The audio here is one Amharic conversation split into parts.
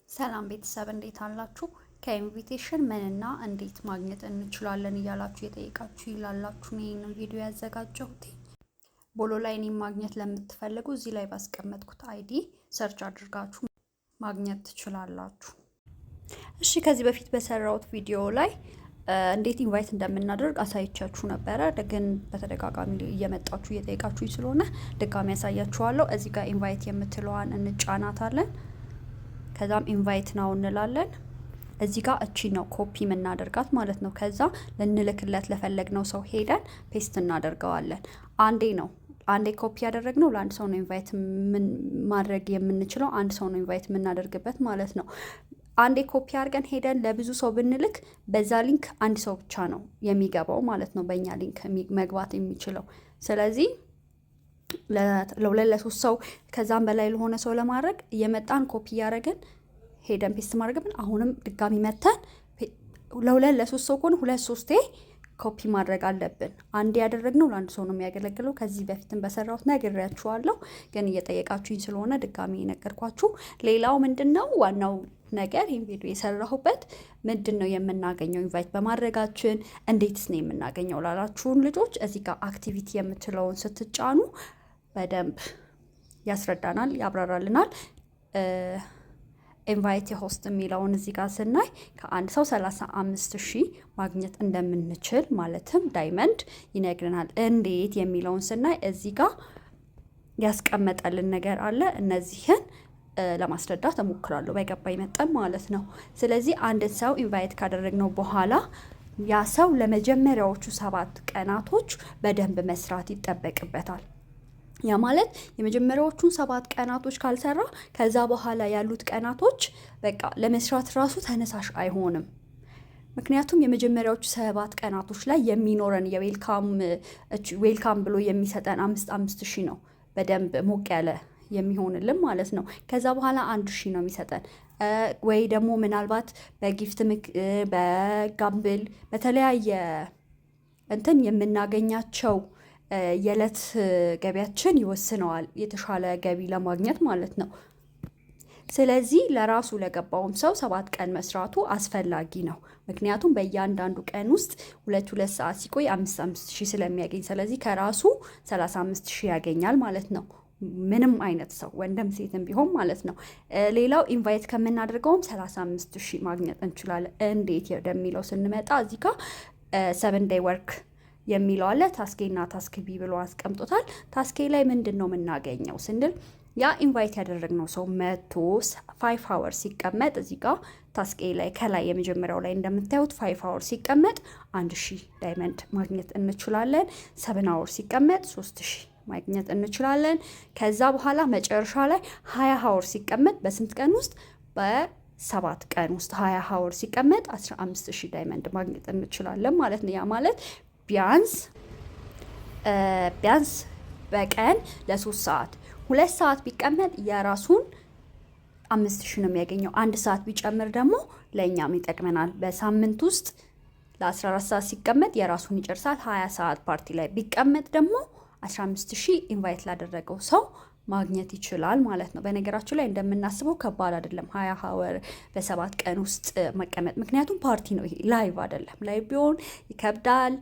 ሰላም ቤተሰብ፣ እንዴት አላችሁ? ከ invitation ምንና እንዴት ማግኘት እንችላለን እያላችሁ የጠየቃችሁ ይላላችሁ ነው ይህንን ቪዲዮ ያዘጋጀሁት። ቦሎ ላይ እኔን ማግኘት ለምትፈልጉ እዚህ ላይ ባስቀመጥኩት ID search አድርጋችሁ ማግኘት ትችላላችሁ። እሺ፣ ከዚህ በፊት በሰራሁት ቪዲዮ ላይ እንዴት invite እንደምናደርግ አሳይቻችሁ ነበረ። ግን በተደጋጋሚ እየመጣችሁ እየጠየቃችሁኝ ስለሆነ ድጋሚ ያሳያችኋለሁ። እዚህ ጋር invite የምትለዋን እንጫናታለን። ከዛም invite now እንላለን። እዚህ ጋር እቺ ነው ኮፒ የምናደርጋት ማለት ነው። ከዛ ልንልክለት ለፈለግነው ሰው ሄደን paste እናደርገዋለን። አንዴ ነው፣ አንዴ ኮፒ ያደረግነው ለአንድ ሰው ነው invite ማድረግ የምንችለው፣ አንድ ሰው ነው invite የምናደርግበት ማለት ነው። አንዴ ኮፒ አድርገን ሄደን ለብዙ ሰው ብንልክ በዛ link አንድ ሰው ብቻ ነው የሚገባው ማለት ነው፣ በእኛ link መግባት የሚችለው። ስለዚህ ለሁለት ለሶስት ሰው ከዛም በላይ ለሆነ ሰው ለማድረግ እየመጣን ኮፒ እያደረግን ሄደን paste ማድረግብን፣ አሁንም ድጋሚ መተን ለሁለት ለሶስት ሰው ከሆነ ሁለት ሶስቴ ኮፒ ማድረግ አለብን። አንድ ያደረግነው ለአንድ ሰው ነው የሚያገለግለው። ከዚህ በፊትም በሰራሁት ነግሬያችኋለሁ፣ ግን እየጠየቃችሁኝ ስለሆነ ድጋሚ የነገርኳችሁ። ሌላው ምንድን ነው፣ ዋናው ነገር ይህን ቪዲዮ የሰራሁበት ምንድን ነው የምናገኘው invite በማድረጋችን፣ እንዴትስ ነው የምናገኘው ላላችሁን ልጆች እዚህ ጋር activity የምትለውን ስትጫኑ በደንብ ያስረዳናል፣ ያብራራልናል። Invite host የሚለውን እዚህ ጋር ስናይ ከአንድ ሰው 35,000 ማግኘት እንደምንችል ማለትም diamond ይነግረናል። እንዴት የሚለውን ስናይ እዚህ ጋር ያስቀመጠልን ነገር አለ። እነዚህን ለማስረዳት እሞክራለሁ በገባኝ መጠን ማለት ነው። ስለዚህ አንድን ሰው invite ካደረግነው በኋላ ያ ሰው ለመጀመሪያዎቹ 7 ቀናቶች በደንብ መስራት ይጠበቅበታል። ያ ማለት የመጀመሪያዎቹን 7 ቀናቶች ካልሰራ ከዛ በኋላ ያሉት ቀናቶች በቃ ለመስራት ራሱ ተነሳሽ አይሆንም። ምክንያቱም የመጀመሪያዎቹ 7 ቀናቶች ላይ የሚኖረን የ welcome ብሎ የሚሰጠን 5 5 ሺህ ነው፣ በደንብ ሞቅ ያለ የሚሆንልን ማለት ነው። ከዛ በኋላ 1,000 ነው የሚሰጠን፣ ወይ ደግሞ ምናልባት በ gift፣ በ gamble፣ በተለያየ እንትን የምናገኛቸው የዕለት ገቢያችን ይወስነዋል፣ የተሻለ ገቢ ለማግኘት ማለት ነው። ስለዚህ ለራሱ ለገባውም ሰው 7 ቀን መስራቱ አስፈላጊ ነው። ምክንያቱም በእያንዳንዱ ቀን ውስጥ ሁለት ሁለት ሰዓት ሲቆይ 5 5 ሺህ ስለሚያገኝ፣ ስለዚህ ከራሱ 35,000 ያገኛል ማለት ነው። ምንም አይነት ሰው ወንድም ሴትም ቢሆን ማለት ነው። ሌላው invite ከምናደርገውም 35,000 ማግኘት እንችላለን። እንዴት ወደሚለው ስንመጣ እዚህ ጋር 7 day work የሚለው አለ። Task A ና task B ብሎ አስቀምጦታል። Task A ላይ ምንድን ነው የምናገኘው ስንል ያ invite ያደረግነው ሰው መቶ 5 hour ሲቀመጥ፣ እዚህ ጋር task A ላይ ከላይ የመጀመሪያው ላይ እንደምታዩት 5 hour ሲቀመጥ 1,000 diamond ማግኘት እንችላለን። 7 hour ሲቀመጥ 3,000 ማግኘት እንችላለን። ከዛ በኋላ መጨረሻ ላይ 20 hour ሲቀመጥ፣ በስንት ቀን ውስጥ? በ7 ቀን ውስጥ 20 hour ሲቀመጥ 15,000 diamond ማግኘት እንችላለን ማለት ነው። ያ ማለት ቢያንስ ቢያንስ በቀን ለ3 ሰዓት፣ 2 ሰዓት ቢቀመጥ የራሱን 5,000 ነው የሚያገኘው። አንድ ሰዓት ቢጨምር ደግሞ ለእኛም ይጠቅመናል። በሳምንት ውስጥ ለ14 ሰዓት ሲቀመጥ የራሱን ይጨርሳል። 20 ሰዓት ፓርቲ ላይ ቢቀመጥ ደግሞ 15,000 invite ላደረገው ሰው ማግኘት ይችላል ማለት ነው። በነገራችን ላይ እንደምናስበው ከባድ አይደለም 20 hour በ7 ቀን ውስጥ መቀመጥ። ምክንያቱም ፓርቲ ነው ይሄ፣ live አይደለም። Live ቢሆን ይከብዳል፣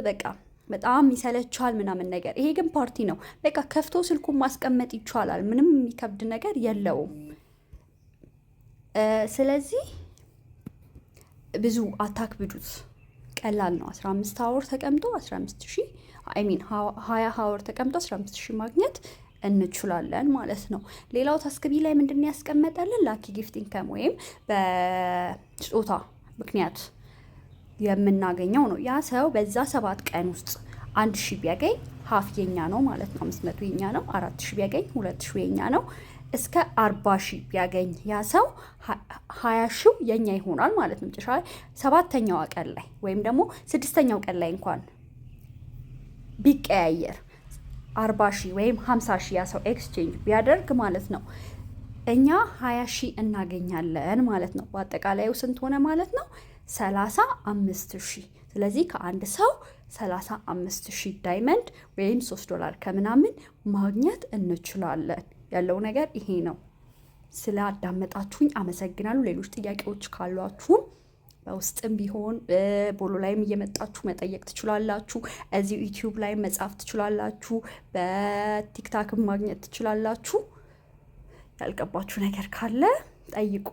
በቃ በጣም ይሰለቻል ምናምን ነገር። ይሄ ግን ፓርቲ ነው። በቃ ከፍቶ ስልኩን ማስቀመጥ ይቻላል። ምንም የሚከብድ ነገር የለውም። ስለዚህ ብዙ አታክብዱት። ቀላል ነው። 15 hour ተቀምጦ 15 ሺህ፣ I mean 20 hour ተቀምጦ 15 ሺህ ማግኘት እንችላለን ማለት ነው። ሌላው task B ላይ ምንድን ያስቀመጠልን lucky gift income ወይም በስጦታ ምክንያት የምናገኘው ነው። ያ ሰው በዛ 7 ቀን ውስጥ 1,000 ቢያገኝ half የኛ ነው ማለት ነው። 500 የኛ ነው። 4,000 ቢያገኝ 2,000 የኛ ነው። እስከ 40,000 ቢያገኝ ያ ሰው 20 ሺው የኛ ይሆናል ማለት ነው። መጨረሻ ሰባተኛዋ ቀን ላይ ወይም ደግሞ ስድስተኛው ቀን ላይ እንኳን ቢቀያየር 40,000 ወይም 50,000 ያ ሰው exchange ቢያደርግ ማለት ነው እኛ 20,000 እናገኛለን ማለት ነው። በአጠቃላዩ ስንት ሆነ ማለት ነው? 35,000። ስለዚህ ከአንድ ሰው 35,000 diamond ወይም 3 ዶላር ከምናምን ማግኘት እንችላለን። ያለው ነገር ይሄ ነው። ስላዳመጣችሁኝ አመሰግናለሁ። ሌሎች ጥያቄዎች ካሏችሁም በውስጥም ቢሆን ቦሎ ላይም እየመጣችሁ መጠየቅ ትችላላችሁ። እዚሁ ዩቲዩብ ላይ መጻፍ ትችላላችሁ። በቲክታክም ማግኘት ትችላላችሁ። ያልገባችሁ ነገር ካለ ጠይቁ።